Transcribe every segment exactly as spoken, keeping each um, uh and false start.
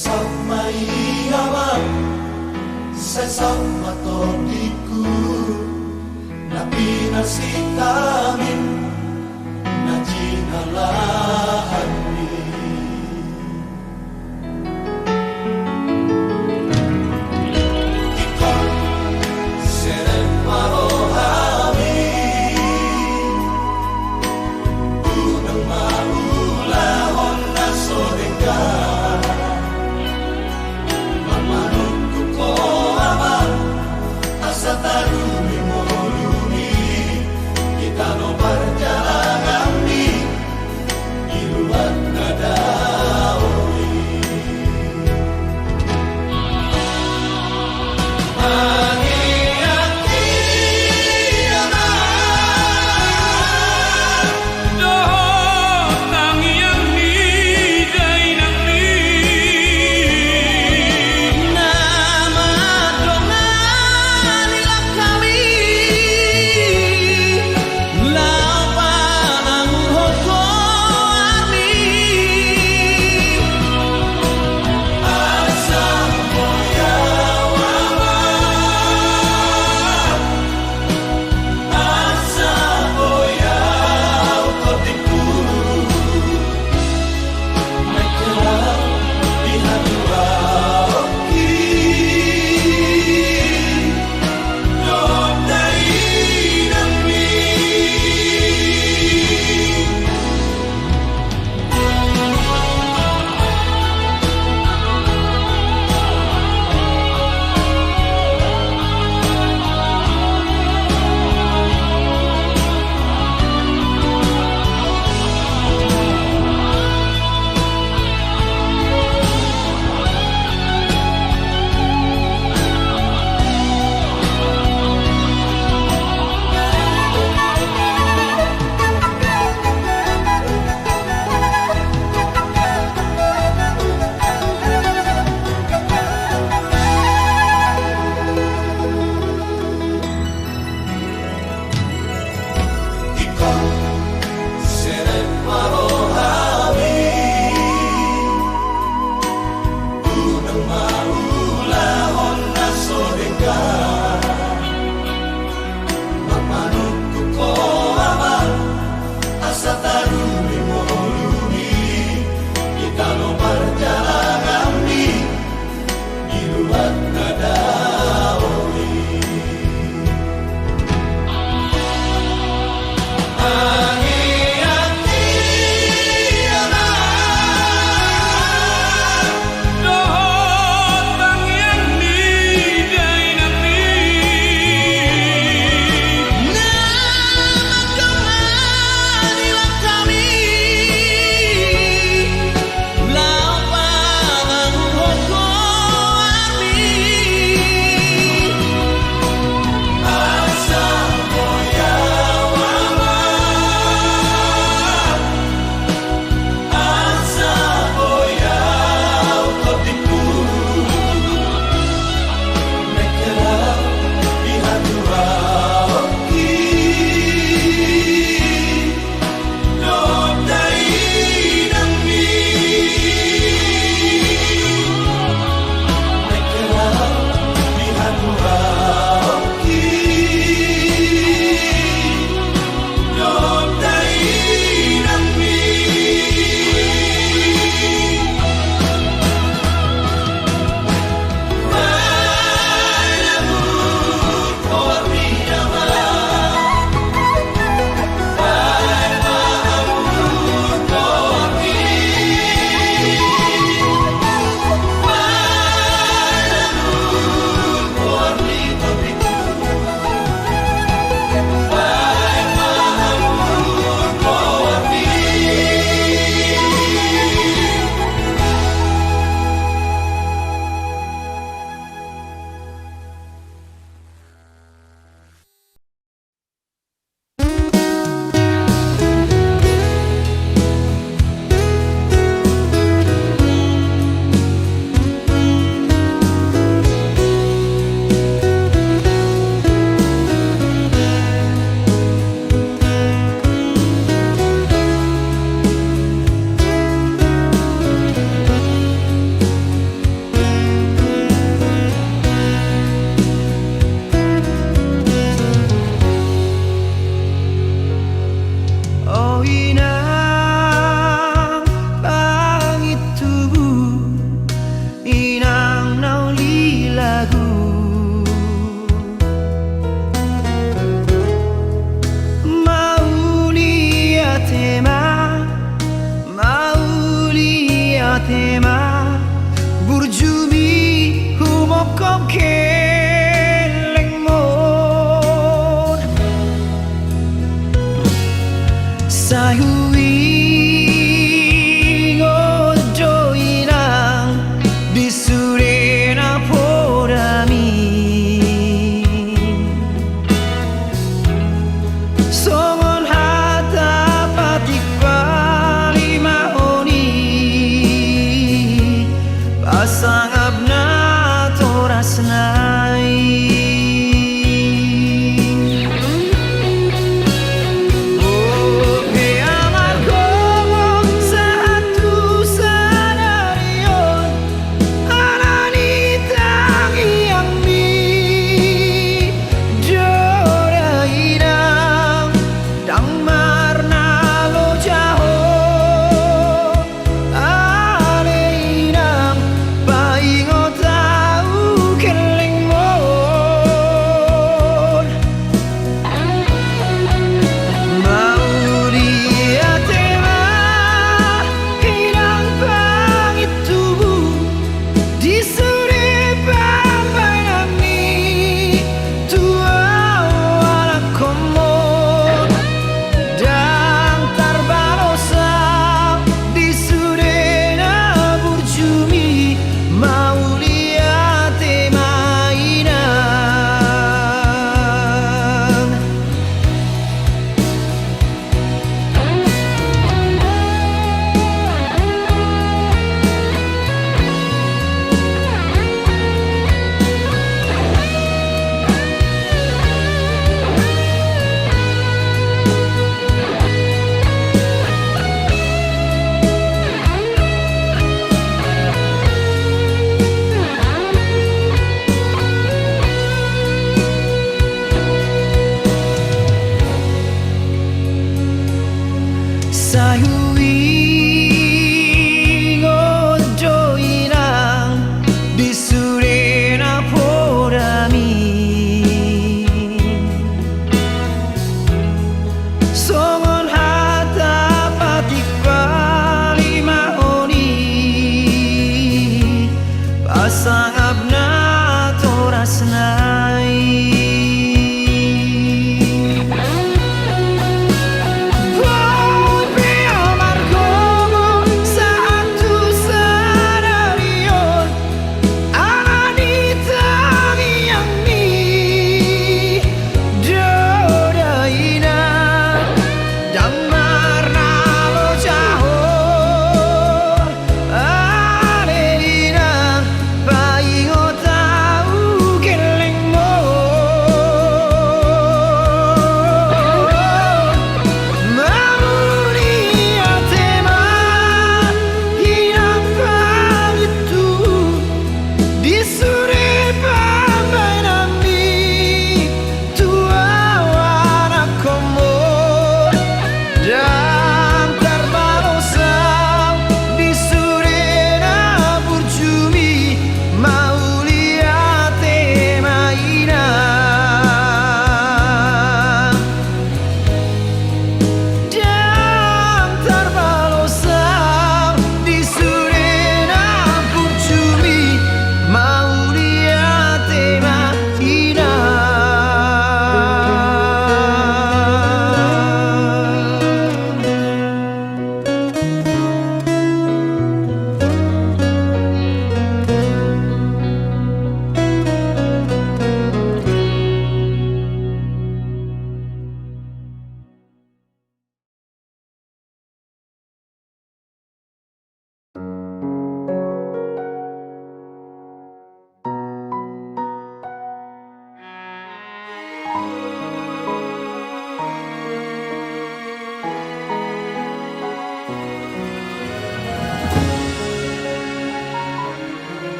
Sai saut ma i, Amang, sai saut ma tondingku, na pinarsinta mi, na jinalahan mi. Ingkon serep ma rohami, unang ma ulahon na so denggan. Manungkun ho, Amang, asa taduli ngolumi, di tano parjalanganmi, di luat na dao i. Tangiang ni Amang dohot tangiang ni dainang ni na mandongani langkami, laho palanguthon goarmi.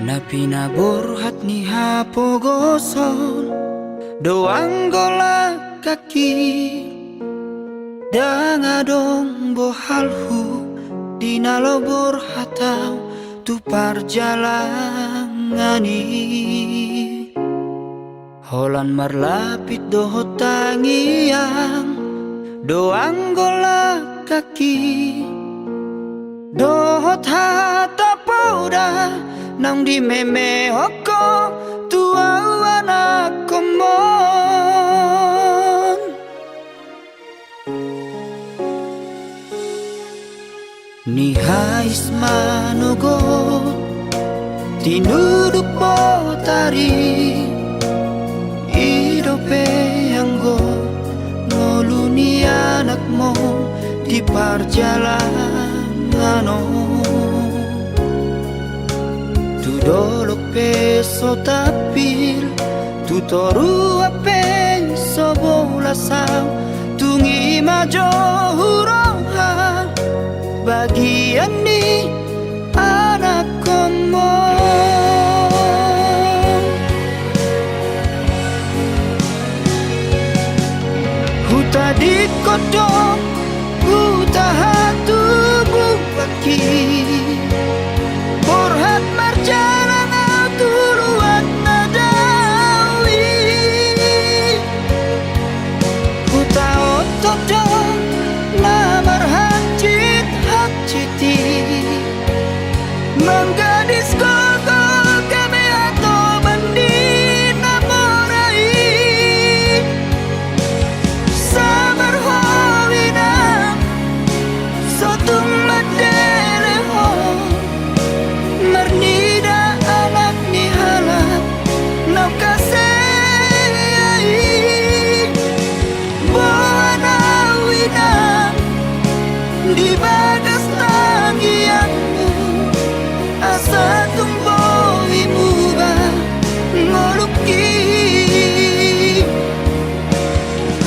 Na pinaborhat ni hapogoson do anggo langkangki. Ndang adong bohalhu di na laho borhat ahu tu parjalangan i. Holan marlapit dohot tangiang do anggo langkangki, dohot hata poda naung dimemehon ho tu ahu anakkonmon. Nihais manogot tinuduk botari, i dope anggo ngolu ni anakmu di parjalangan on. Tu dolok pe so tampil, tu toruan pe so bolas ahu, tung i ma jo huroha bagian ni anakkonmon. Hutadingkon do huta hatubuanki, borhat marjalang ahu tu luat na dao i. Hutaothon do na marhansit-hansit i, manggadis gogo gabe hatoban ni na mora i. Sabar ho inang, so tung mandele ho marnida anak ni halak naung hasea i. Boan ahu inang di bagas tangiangmu, asa tung boi muba ngolungki.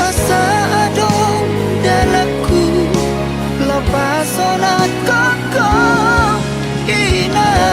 Asa adong dalanku laho pasonanghon ho inang.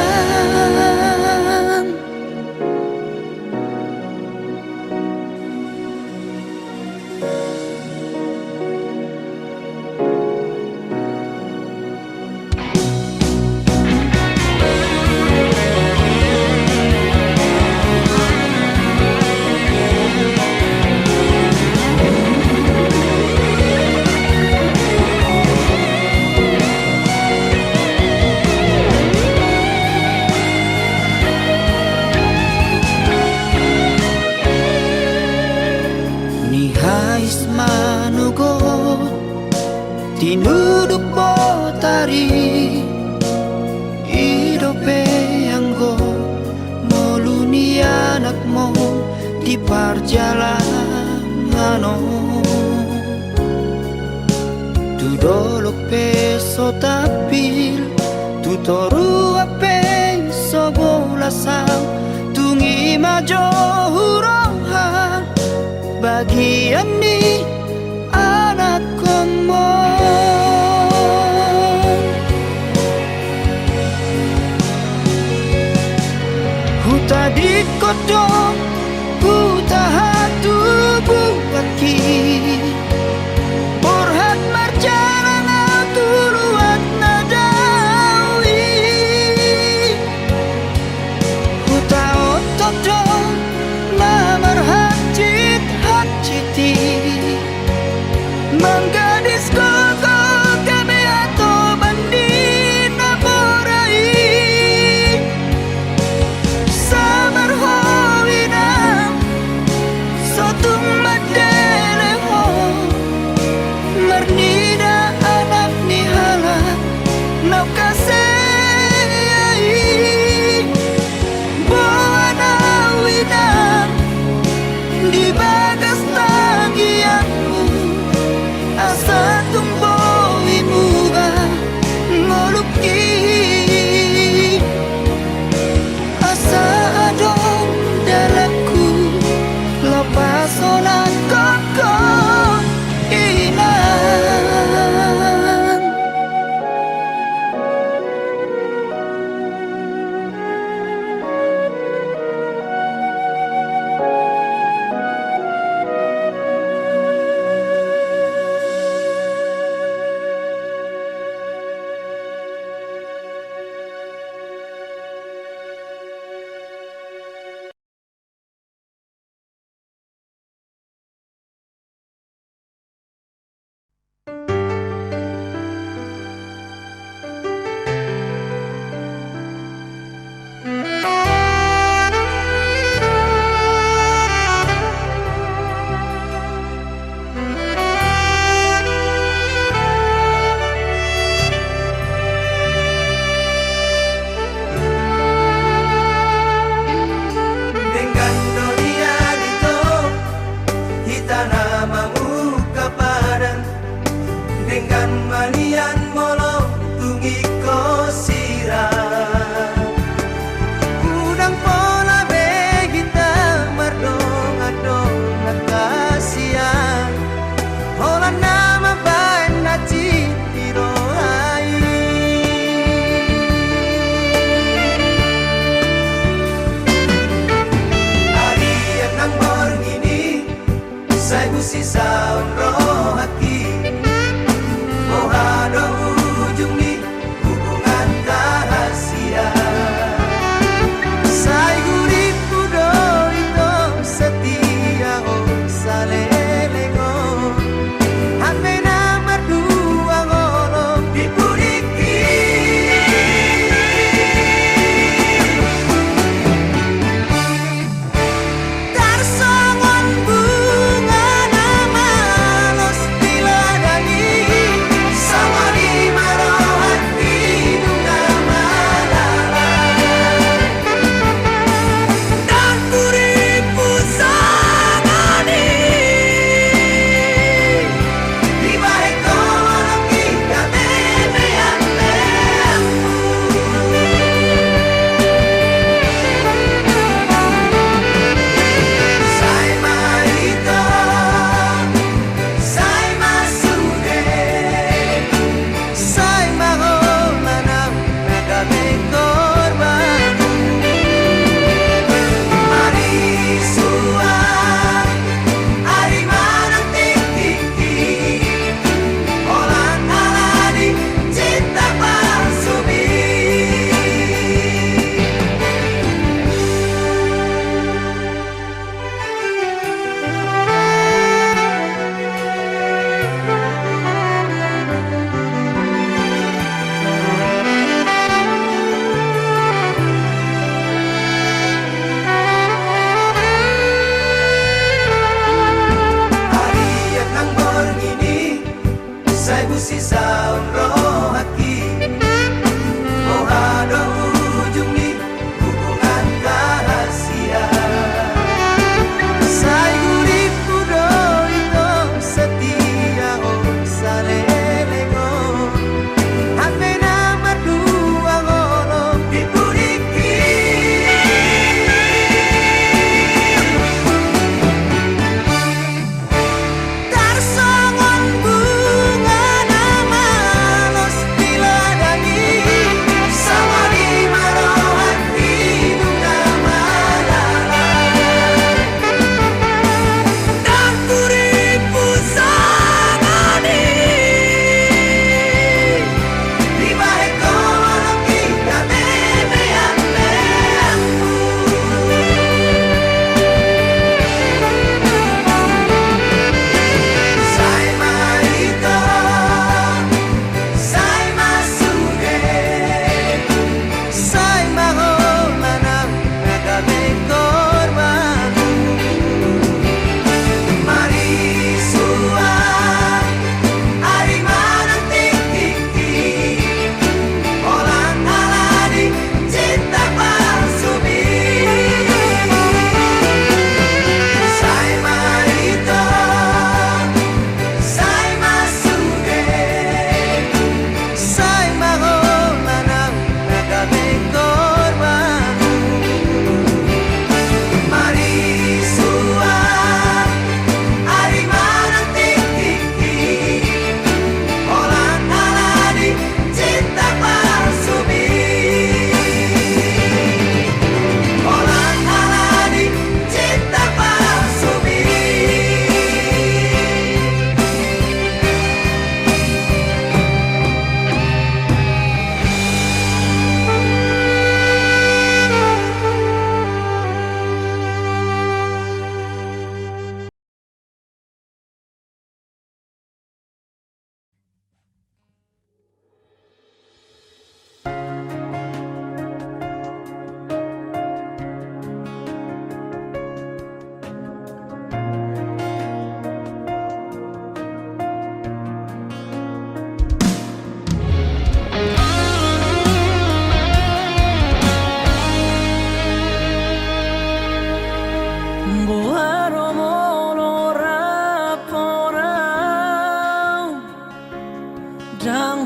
Nihais manogot tinuduk botari, i dope anggo ngolu ni anakmu di parjalangan on. Tu dolok pe so tampil, tu toruan pe so bolas ahu, tung i ma jo huroha bagian ni anakkonmon. Hutadingkon do huta hatubuanki, borhat marjalang ahu tu luat na dao i. Hutaothon do na marhansit-hansit i, manggadis gogo gabe hatoban ni na mora i. Sabar ho Ian molo tung ingkon sirang, unang pola be hita mardongan-dongan hasian, holan na mambaen hansit di roha i. Arian nang borngin i, sai husisaon rohangki, boha do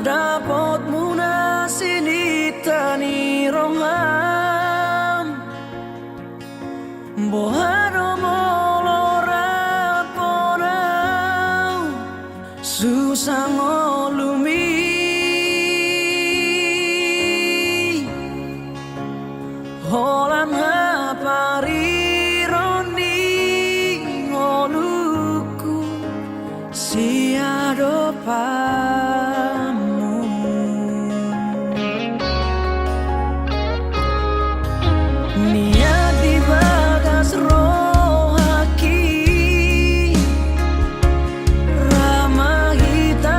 Dapotmuna sininta ni roham. Boha do molo rap on ahu susa ngolumi. Holan hapariron ni ngolungku siadopanmu. Nian di bagas rohangki ra ma hita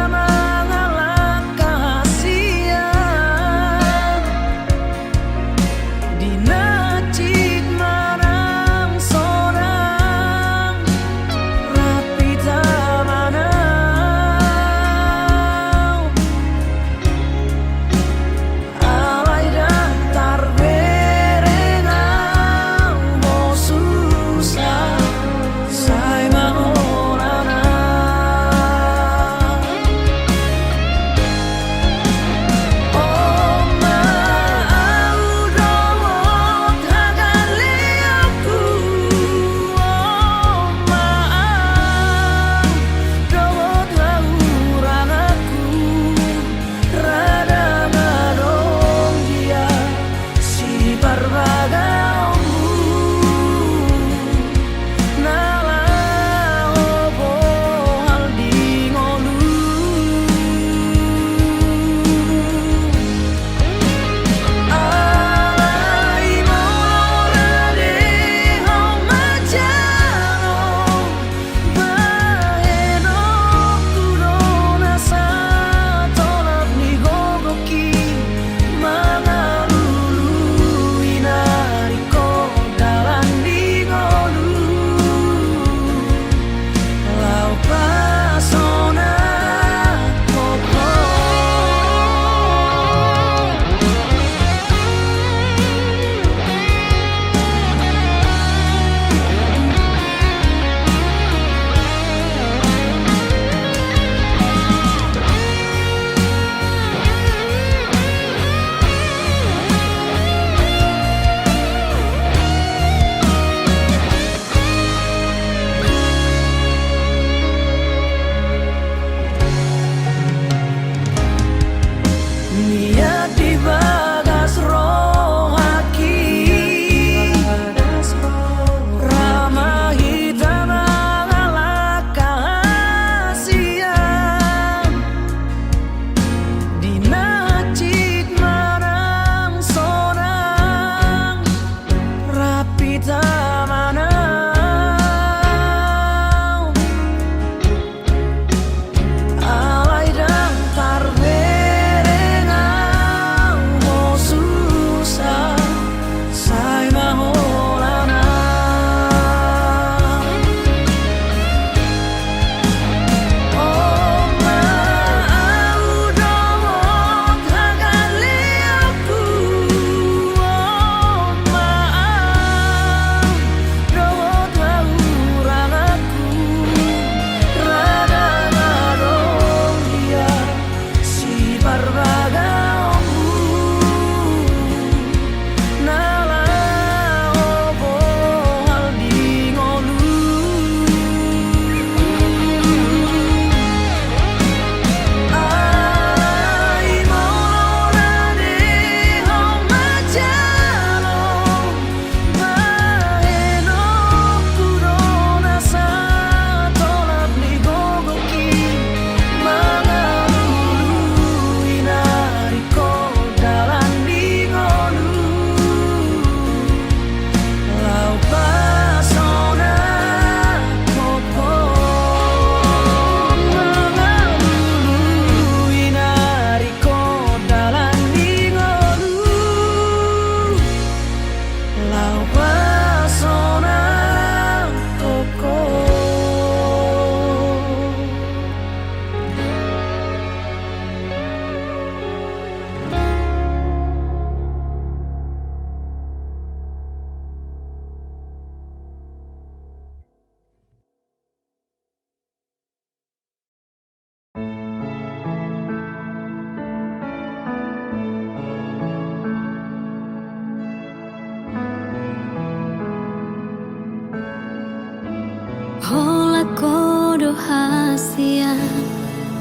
Sian,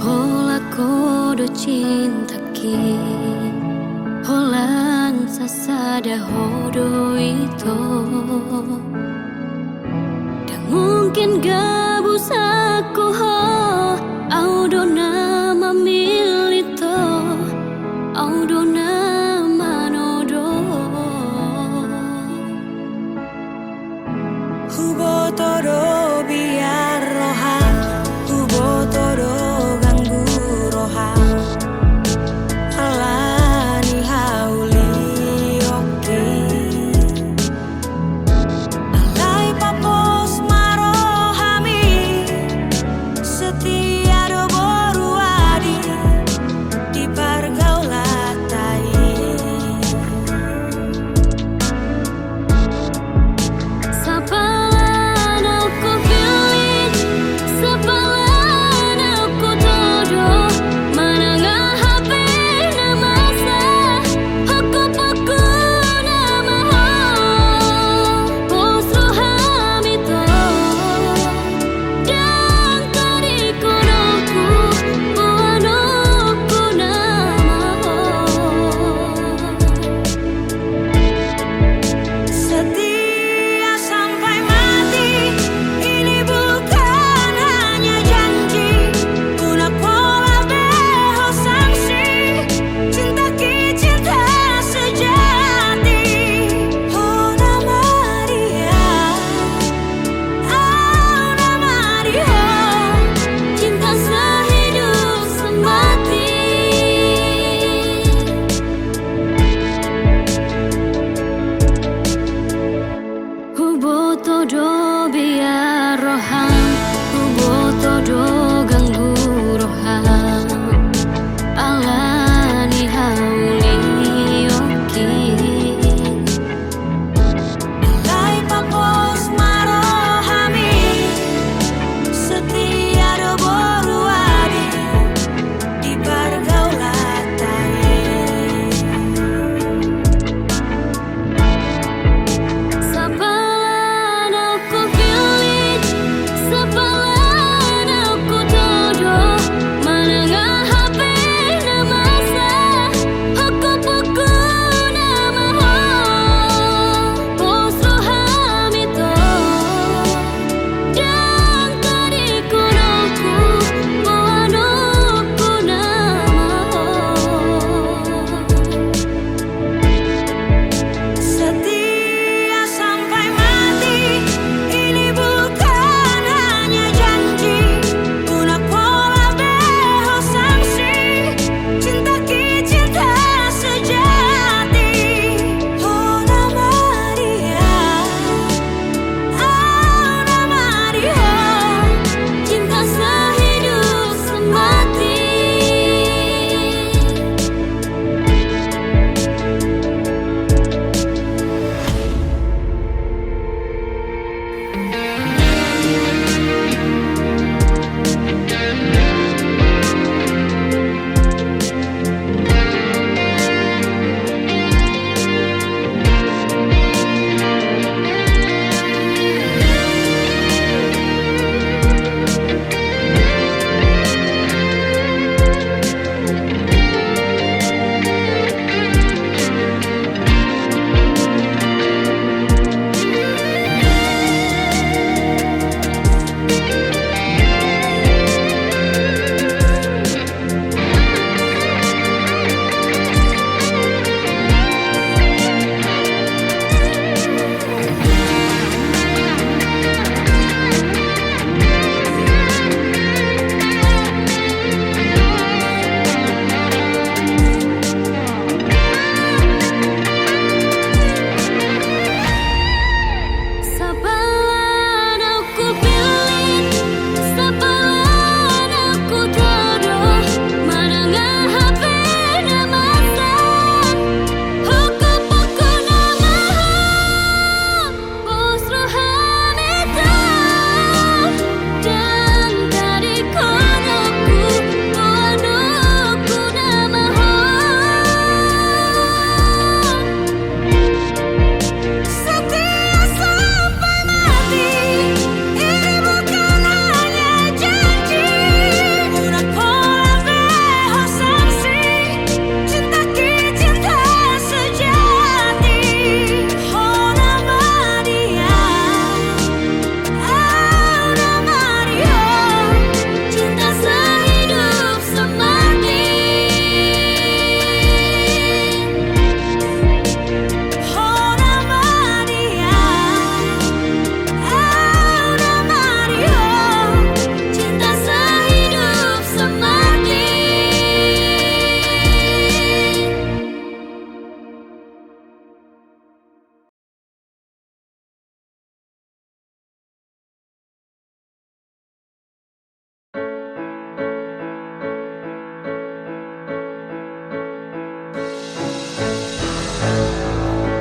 holan ho do cintaki, holan sasada ho do ito. Ndang mungkin gabusakku ho, au do na mamillit ho, au do na manodop. Huboto do biar roham, huboto do ganggu roham, alani hauliongki. Alai papos ma rohami, setia do boru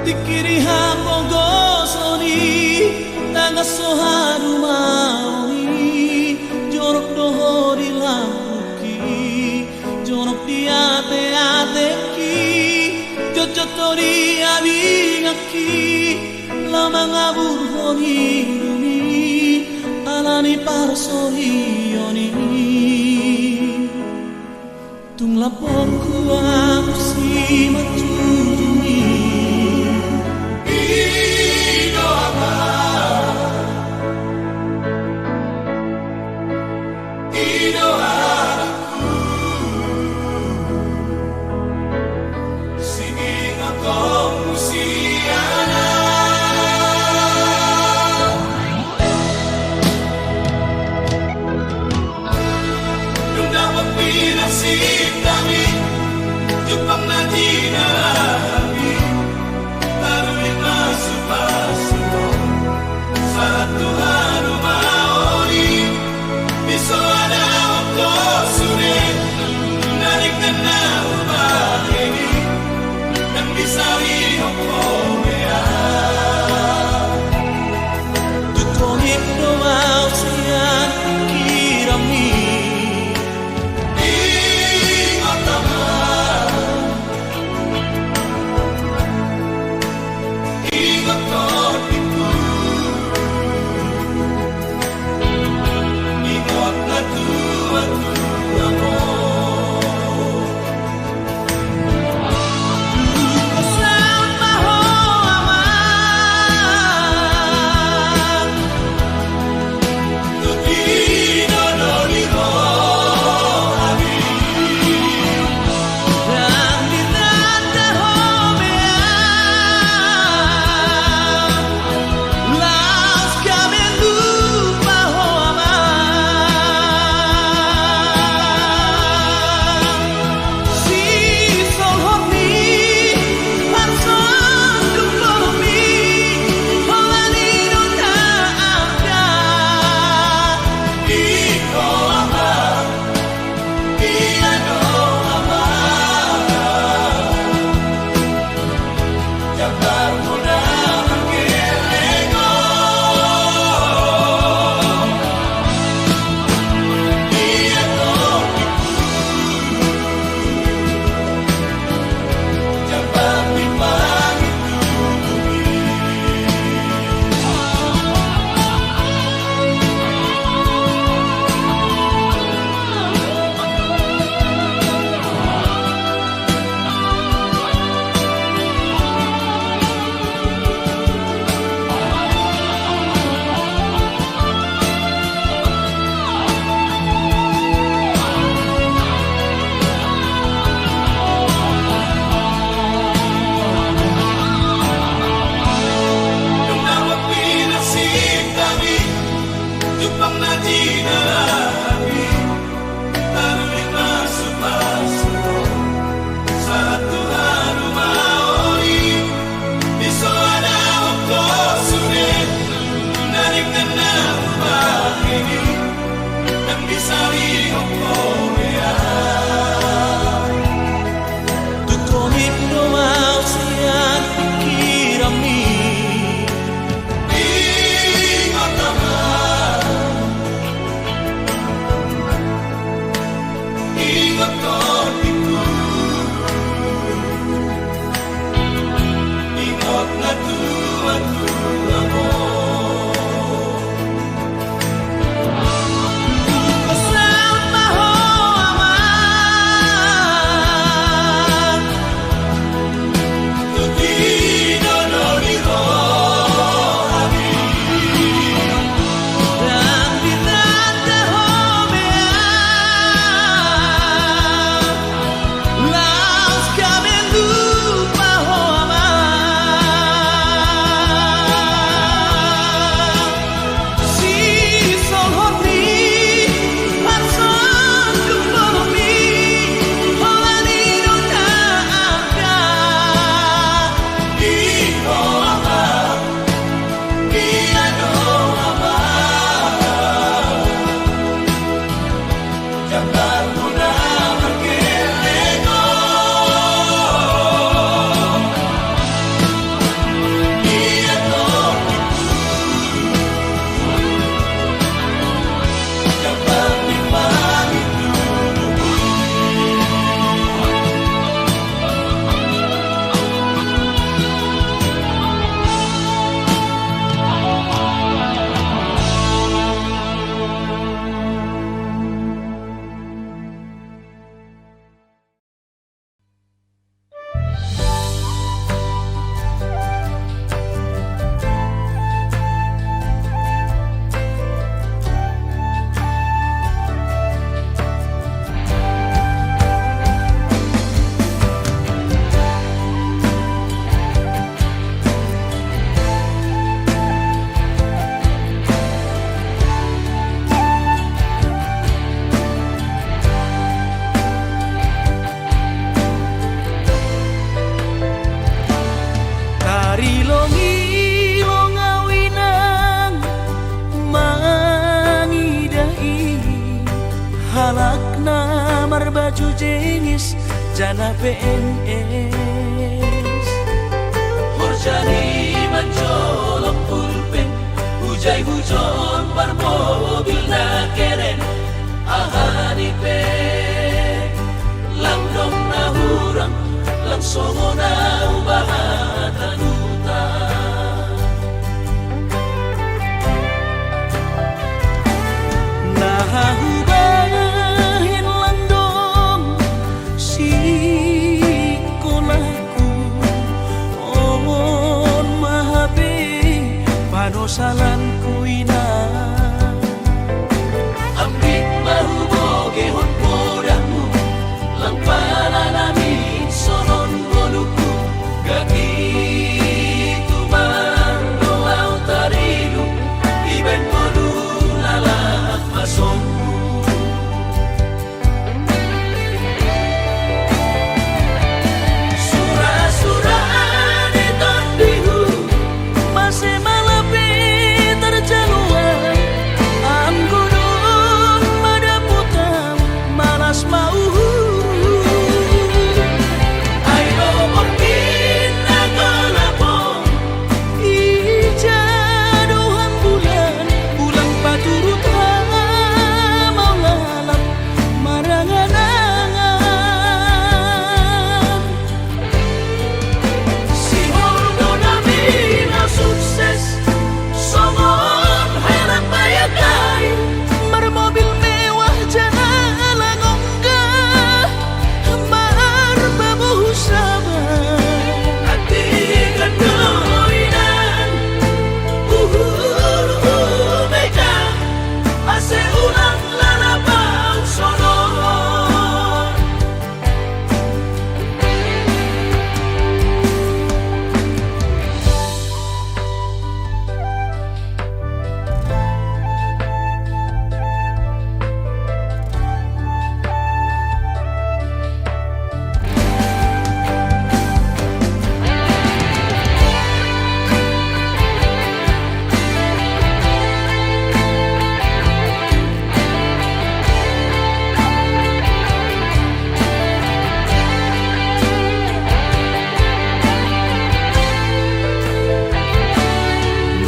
Tingki di hapogoson i, tagan so hadumaon i, jonok do ho di lambungki, jonok di ateatengki, jotjot do di abinganki, laho mangaburhon inum i, ala ni parsorion i. Tung lambokku ahu simanjujung i. I do aha? I do aha? Singkop muse ahu. Dung dapot pinasip nami, jumpang na di na Dengis jana P N S. Horjani manjolok pulpen, hujai hujon marmobil na keren. Aha ni pe, lang dong na hurang, lang songon ahu bahatan uta. Na hubahen lang dong sikolahku, on ma hape panosalanku inang. Ambit ma hubogehon podahmu, lang pala na minsonon ngolungku, gati tumang do ahu taridung, dibaen ngolu na lahat masombu. Sura-sura ni tondihu, mase ma lape tarjalo ahu, anggo dung madapotam malas ma uhurhu. Ai do borngin na golap on, ija do hambulan, ulang paturut hamaol lalap marangan-angan. Sihol do nami na sukses, songon halak bayang ai, marmobil mewah jana lang ongga, marpabohu saba. Antikan do inang, uhurhu mega, ase ulang lalap ahu sonon.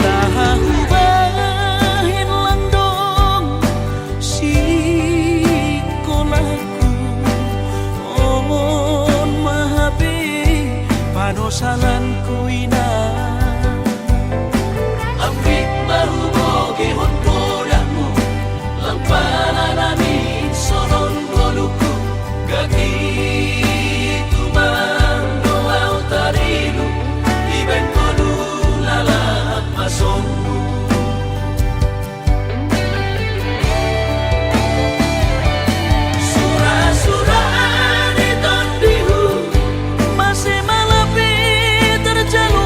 Na hubahen lang dong sikolahku, on ma hape panosalanku inang. Ambit ma hubogehon podahmu, lang pala na minsonon ngolungku, gati tumang do ahu taridung, dibaen ngolu na lahat masombu. Sura-sura ni tondihu, mase ma lape tarjalo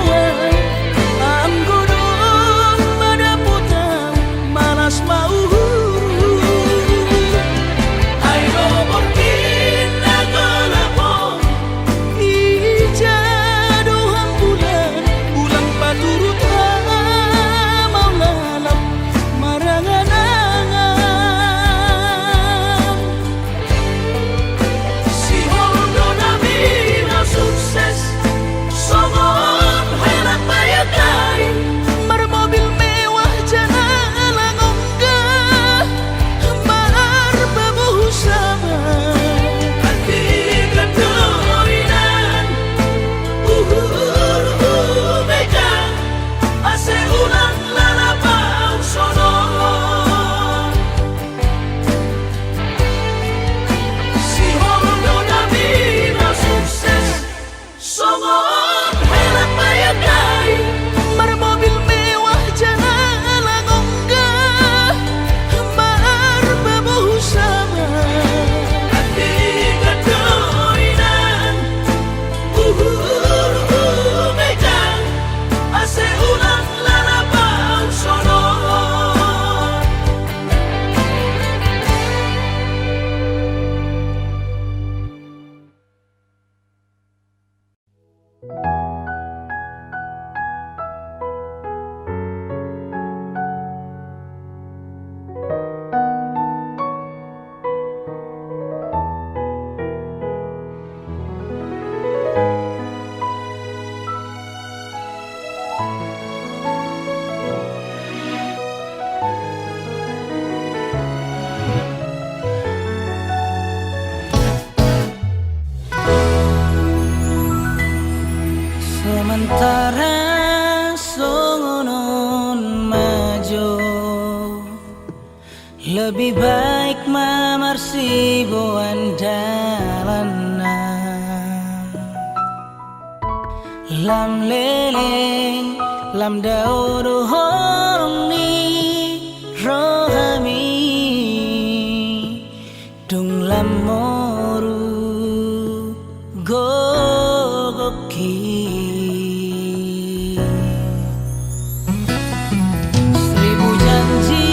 Antara songon on ma jo, lebih baik ma marsiboan dalanna. Lam leleng, lam dao do holong ni rohami. Dung lam moru gogokki. Seribu janji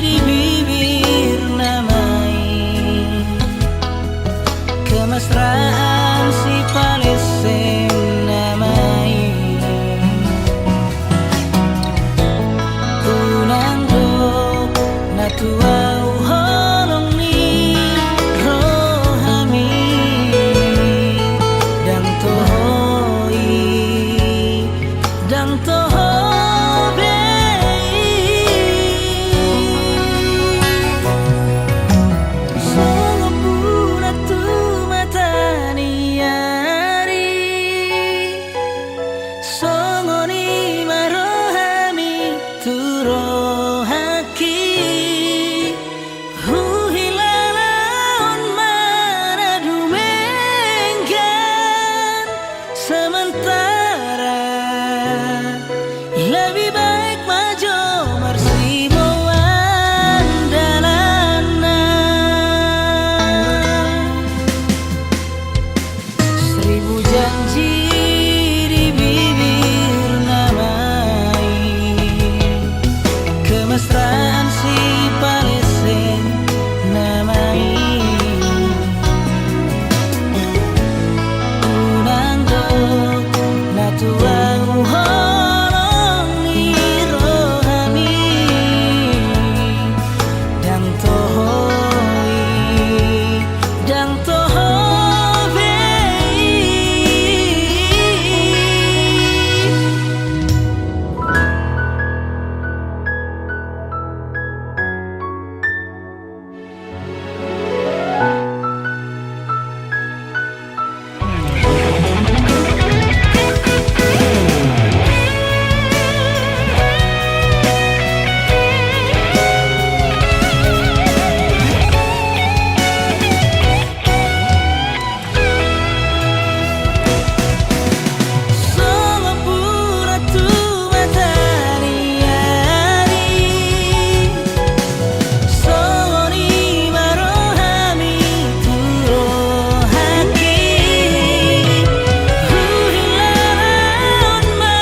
di bibir nama i, kemesraan sipalessem nama i. Unang dok na tuau holong ni rohami, ndang toho i, ndang toho be i. Songon bulan tu mata ni ari, songon i ma rohami tu rohangki. Huhilala on ma na dumenggan sementara, lebih baik ma jo marsiboan dalanna. Seribu janji di bibir nama i, kemesraan sipalessem nama i. Unang dok na tuau holong ni rohami, ndang toho i, ndang toho be i. Songon bulan tu mata ni ari, songon i ma rohami tu rohangki. Huhilala on ma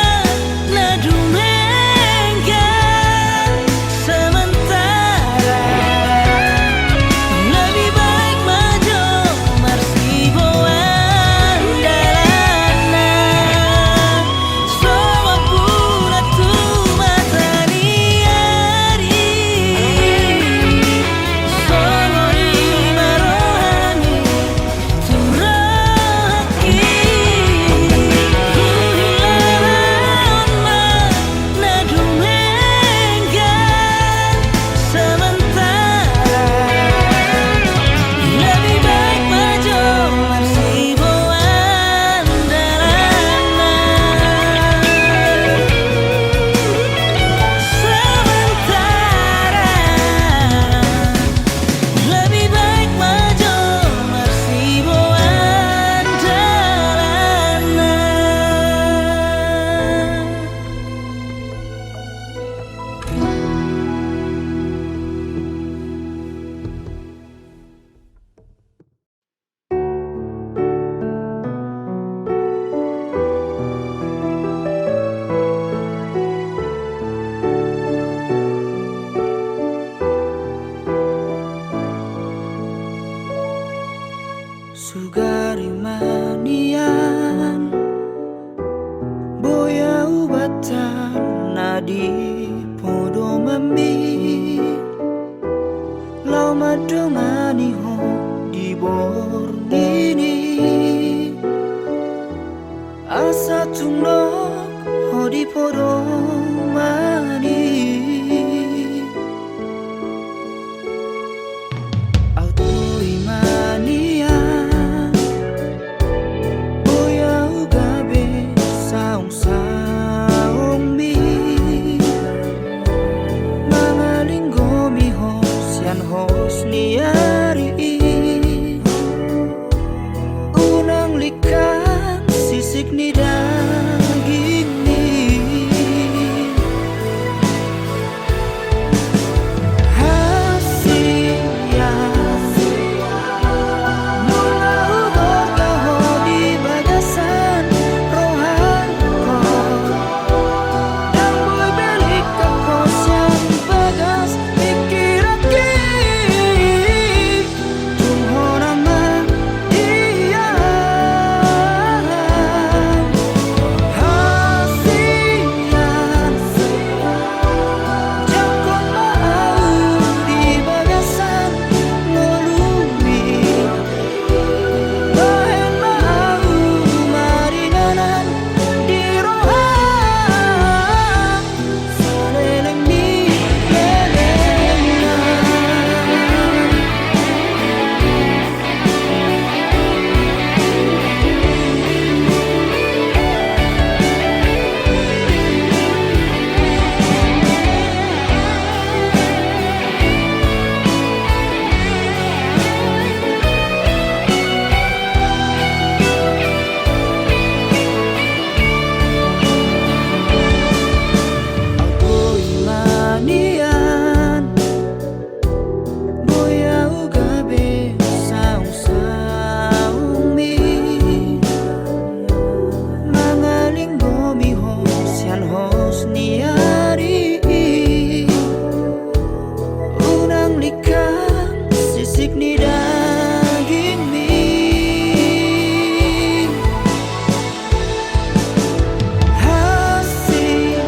na dumenggan sementara, lebih baik ma jo marsiboan dalanna. Songon bulan tu mata ni ari, songon i ma rohami tu rohangki. Huhilala on ma na dumenggan sementara, lebih baik ma jo marsiboan dalanna. Sementara, lebih baik ma jo marsiboan dalanna. Sugari ma nian boi ahu banta na di podomanmi, laho mandongani ho di borngin i, asa tung dok ho di podoman i. Ahu tu i ma nian, boi ahu gabe saur sisik ni dagingmi. Hasian, nunga hugorgahon di bagasan rohangku. Ndang boi be lingkap ho sian bagas pingkiranki. Tung hona ma di au hasian. Jangkon ma au di bagasan ngolumi. Bahen ma au maringanan di roha. Saleleng ni lelengna. Au boi ma nian, boi au gabe saungsaungmi, mangalinggomi ho sian hos ni ari i. Unang lingkap sisik ni dagingmi. Hasian,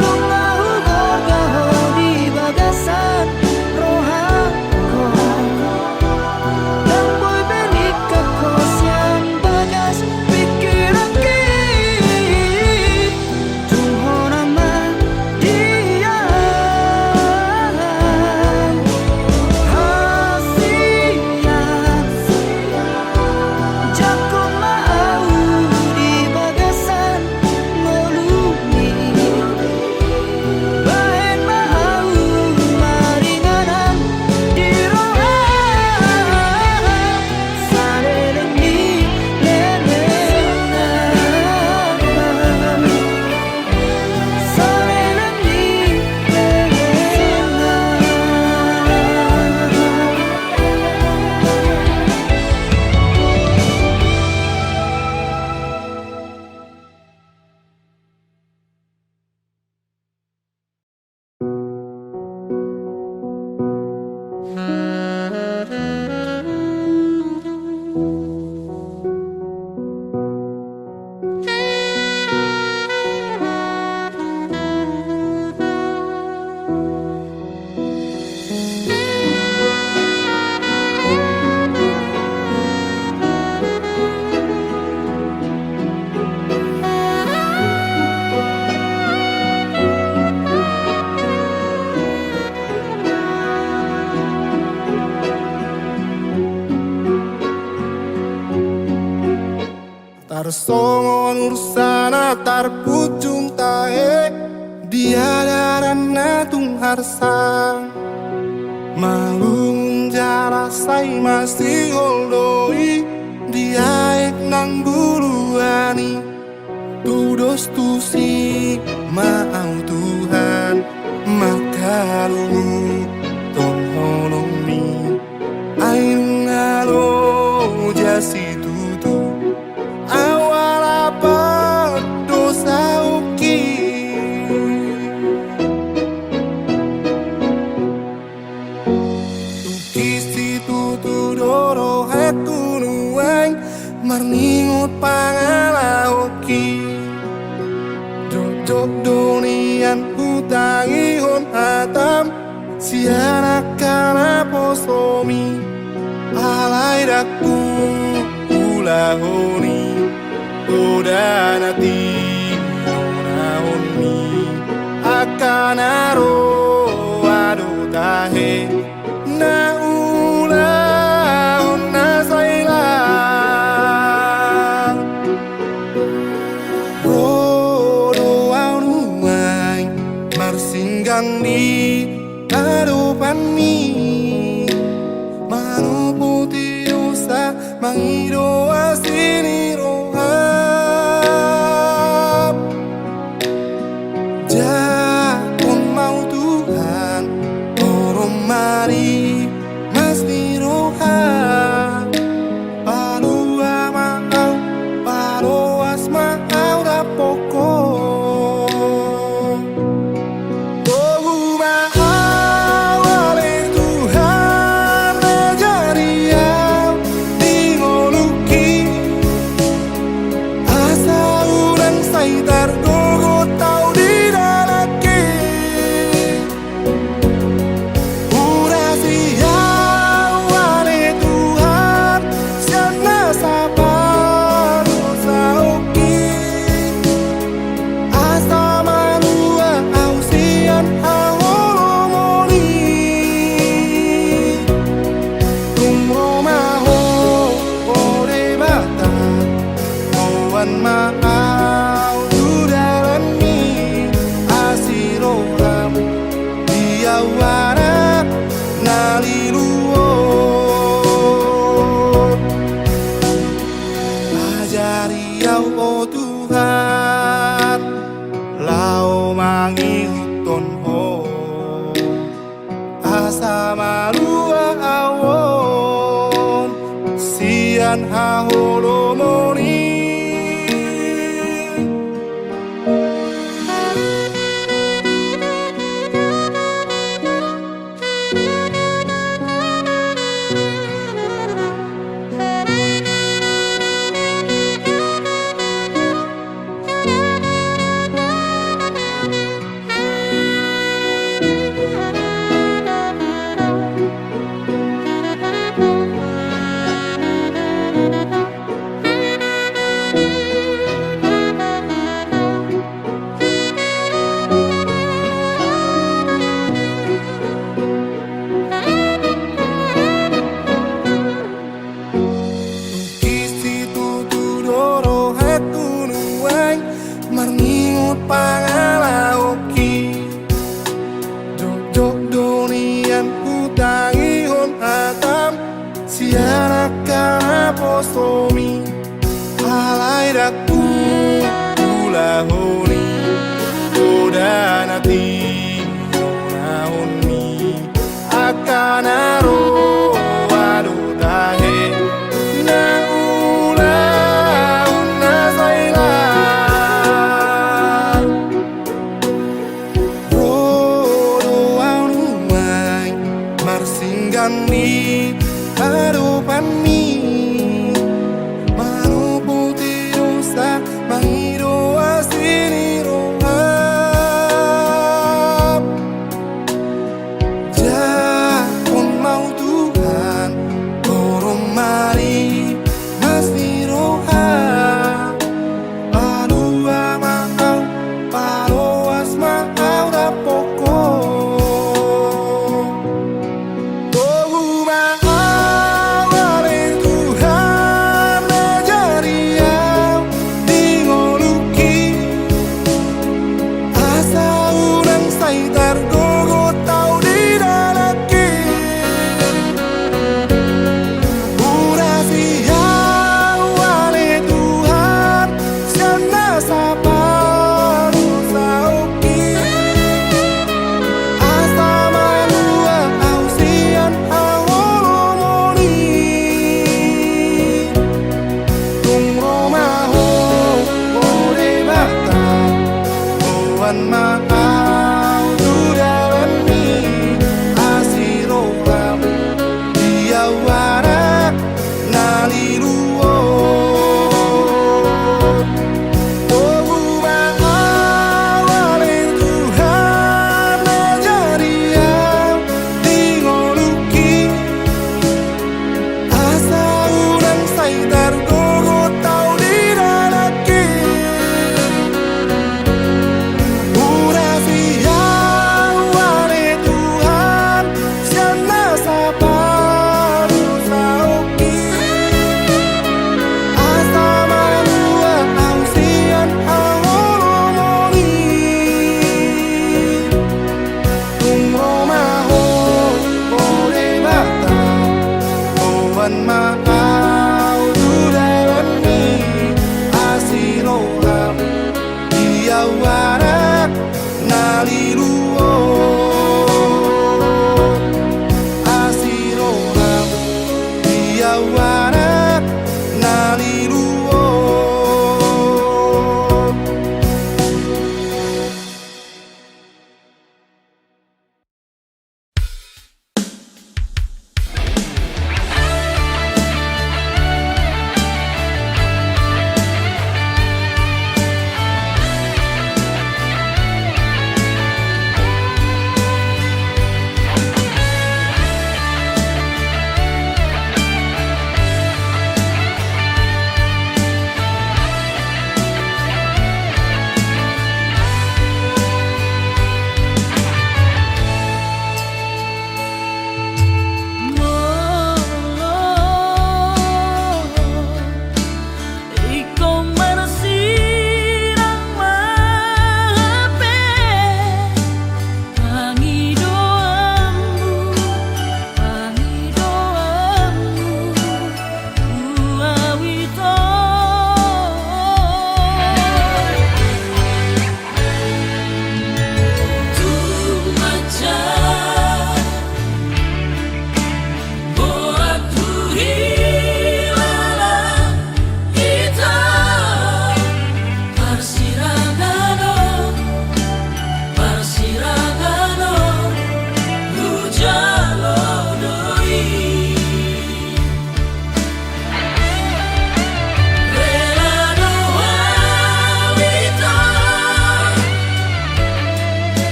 nunga hugorgahon di bagasan rohangku. Ndang boi be lingkap ho sian bagas pingkiranki. Tung hona ma di au hasian. Jangkon ma au di bagasan ngolumi. Bahen ma au maringanan di roha. Saleleng ni lelengna. Saleleng ni lelengna. Tarsongon ursa na tarpunjung tahe, di adaranna tung harsa. Malum jala sai masihol do i, di aek nang buluan i. Tudos tusi ma au Tuhan, mangkalunguthon holongmi. Ai nunga loja situtu au ala pardosaonki. Tungkis situtu do rohangku nuaeng marningot pangalahoki. Jotjot do nian hutangihon hatam sian angka naposomi. Alai ndang huulahon i poda na tinonaonmi. Angka na roa do tahe na ulaon na sai laho. Ro do au nuaeng marsinggang di adopanmi, manopoti dosa, mangido asi Au, o Tuhan, laho mangihuthon Ho, asa malua au on sian haholomon i. Tung situtu do rohangku nuaeng marningot pangalahonki. Jotjot do nian hutangihon hatam sian angka naposomi. Alai ndang huulahon i, poda na tinodohonmi. Angka na roa do tahe na ulaon na sai laho. Ro do au nuaeng marsinggan di adopanmi, manopoti dosa, mangido asi ni roham. Jangkon ma au Tuhan, torop ma di las ni roham. Palua ma au, paloas ma au dapothon Ho. Togu ma au ale Tuhan, ajari au di ngolungki, asa unang sai targogot au di dalanki. Urasi au ale Tuhan sian nasa pardosaonki, asa malua au sian haholomon i. Tung ro ma Ho, o Debata, boan ma au tu dalanmi, asi roham di au anak na lilu on. Togu ma au ale Tuhan, ajari au di ngolungki, asa unang sai targogot au di dalanki. Urasi au ale Tuhan sian nasa pardosaonki, asa malua au sian haholomon i. Tung ro ma Ho, o Debata, boan ma au tu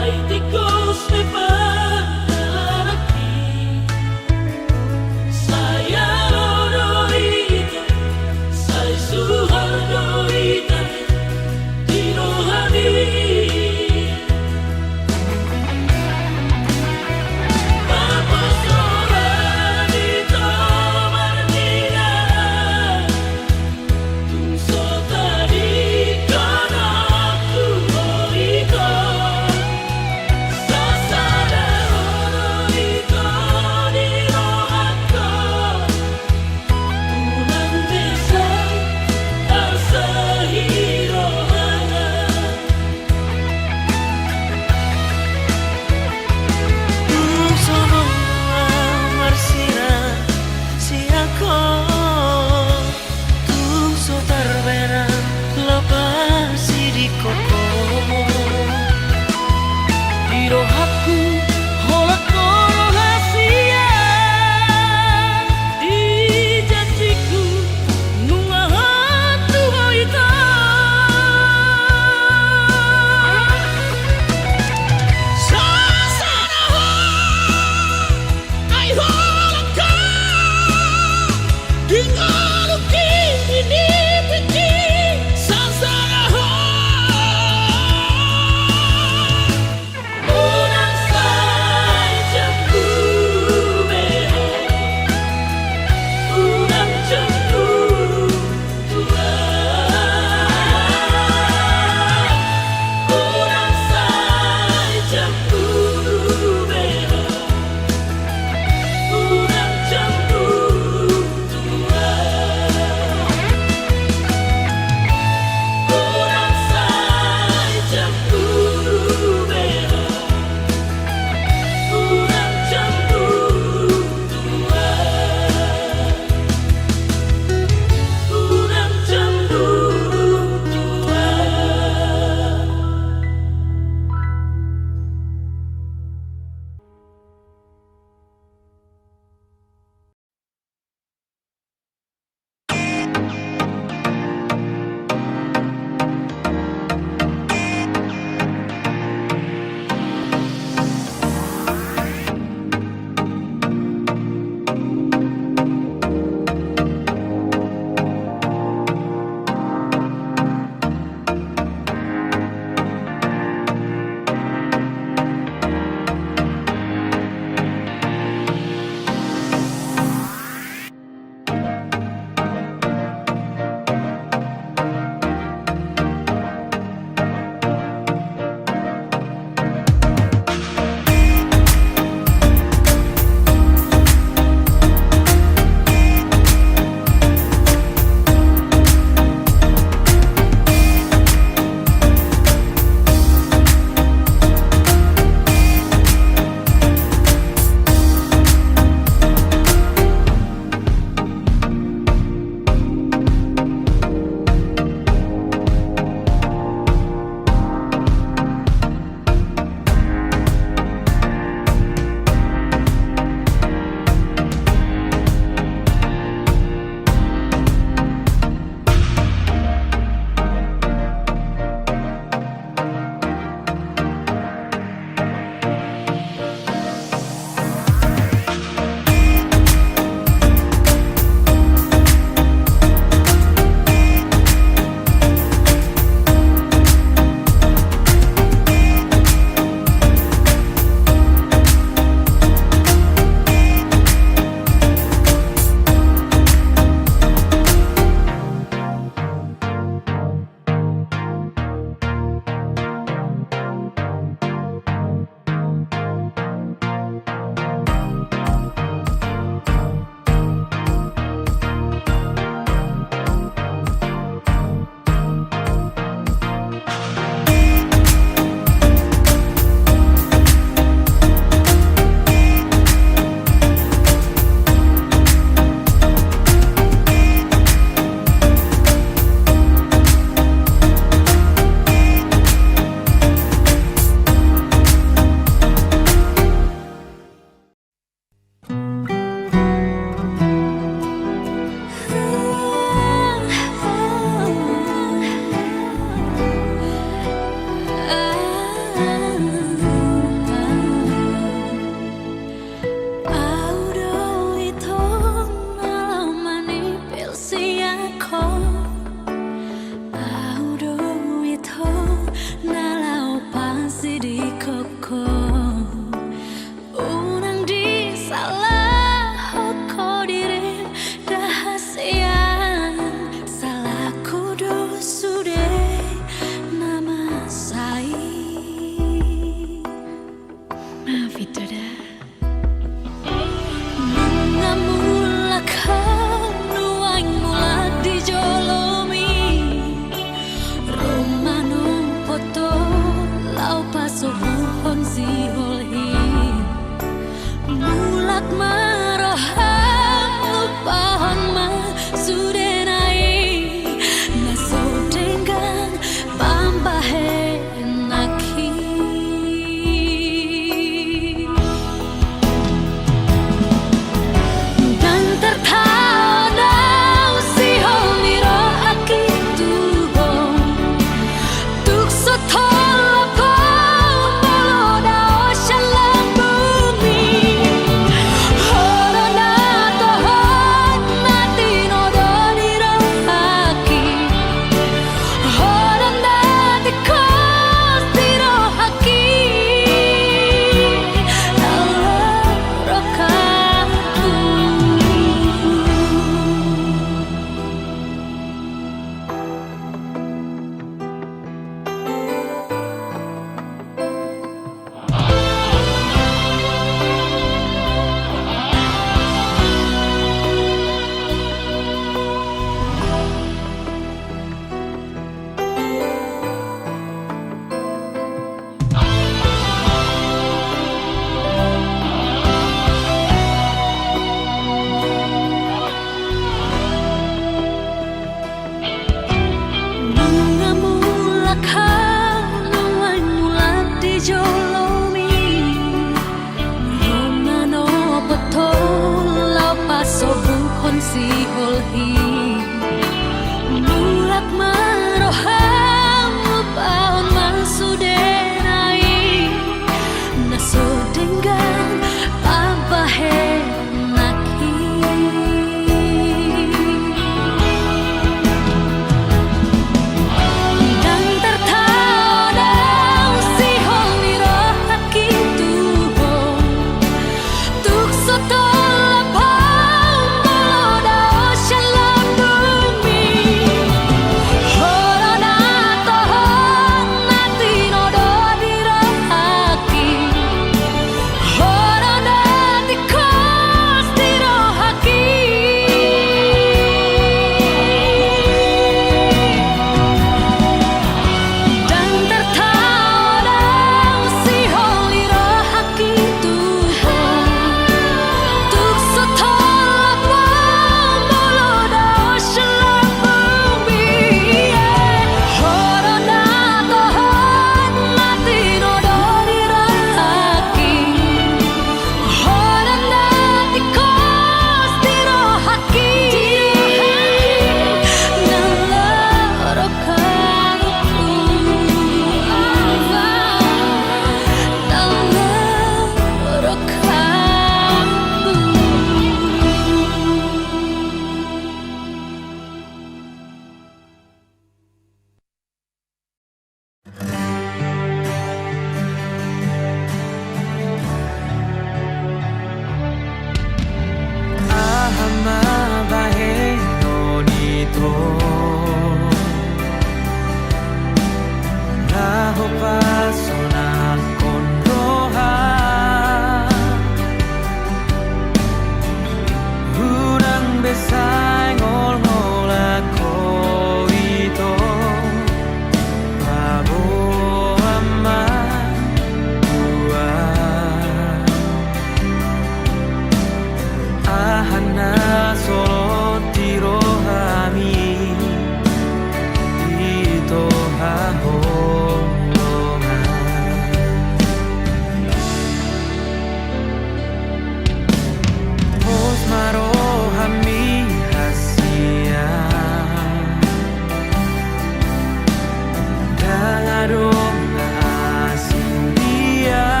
Ai tikus ni pangkalanakki, sai alo do hita, sai suhar do hita di rohami. Bapa sora di tomar ni na, tung so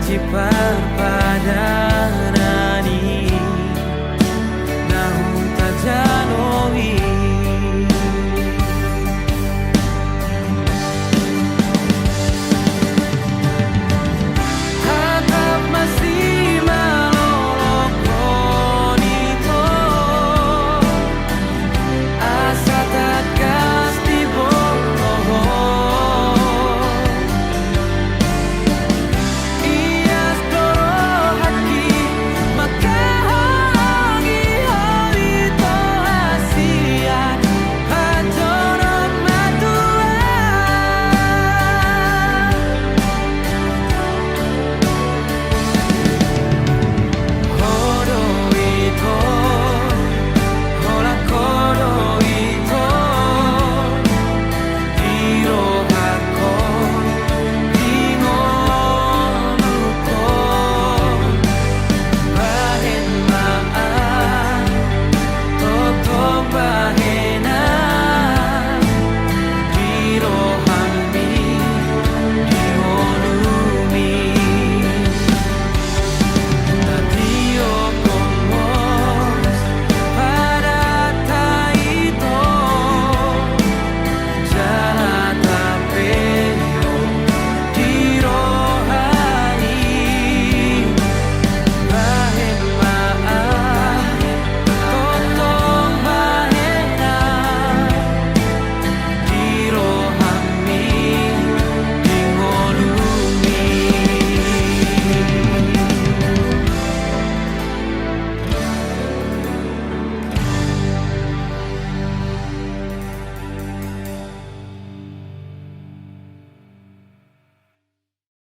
di parpadanan.